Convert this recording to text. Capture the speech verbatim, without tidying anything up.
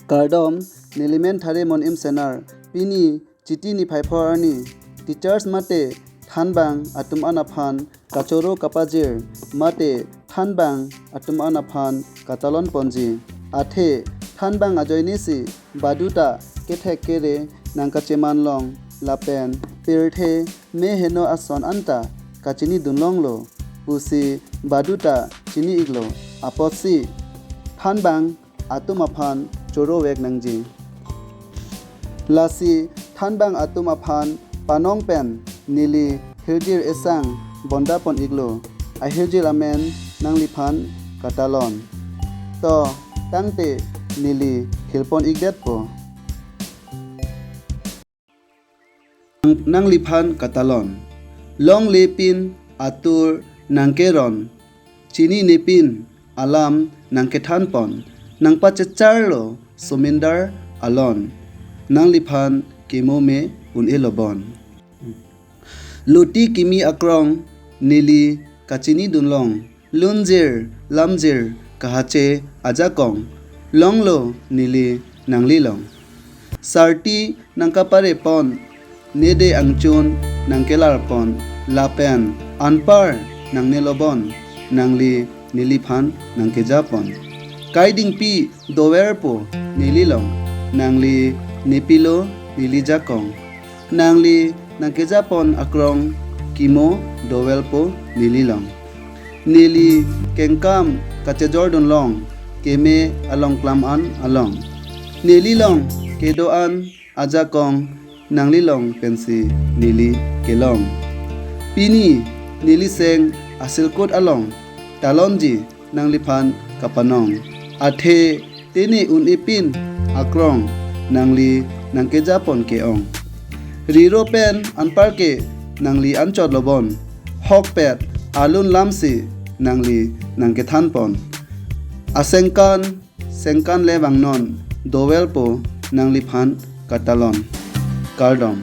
Kardom, neli men Thare Monim Senar, pini Chiti niphai phongo arni, teachers mate thanbang atum an aphan kachoro kapajir, mate thanbang atum an aphan katalon ponji. Athe thanbang ajoine si baduta kethek kere nangkacheman long lapen pirthe me heno ason anta kachini dunlonglo pusi baduta chini iklo apotsi thanbang atum aphan choro vek nangji. Lasi thanbang atum aphan panong pen neli hirjir esang bonda pon iklo. Ahirjir amen nangliphan katalon. To tangte neli hilpon ikdetpo. Nang-, nangliphan katalon. Longle pin atur nangkeron. Chinine pin alam nangkethan pon. Nangpachecharlo somindar alon. Nangliphan kemo me un-elo bon. Luti kimi akrong neli kachini dunlong. Lunjir lamjir kahache ajakong longlo neli nanglilong. Sarti nangkapare pon, nede angchun nangkelar pon, lapen anpar nangnelo bon, nangli neliphan nangkeja pon. Kaidingpi doverpo nelilong, nangli nepilo neli jakong. Nangli nangkeja pon akrong kemo doverpo nelilong. Neli kengkam kachejor dunlong keme along klam an along. Nelilong kedo-an ajakong nanglilong pensi neli kelong. Pini neli seng asilkut along talonji nangliphan kapanong. Athe tene un-e pin akrong nangli nangkeja pon ke-ong. Riro pen anpar ke nangli anchot lo bon. Hokpet alun lamsi nangli nangkethan pon. Asengkan sengkan le vangnon doverpo nangliphan katalon. Kardom.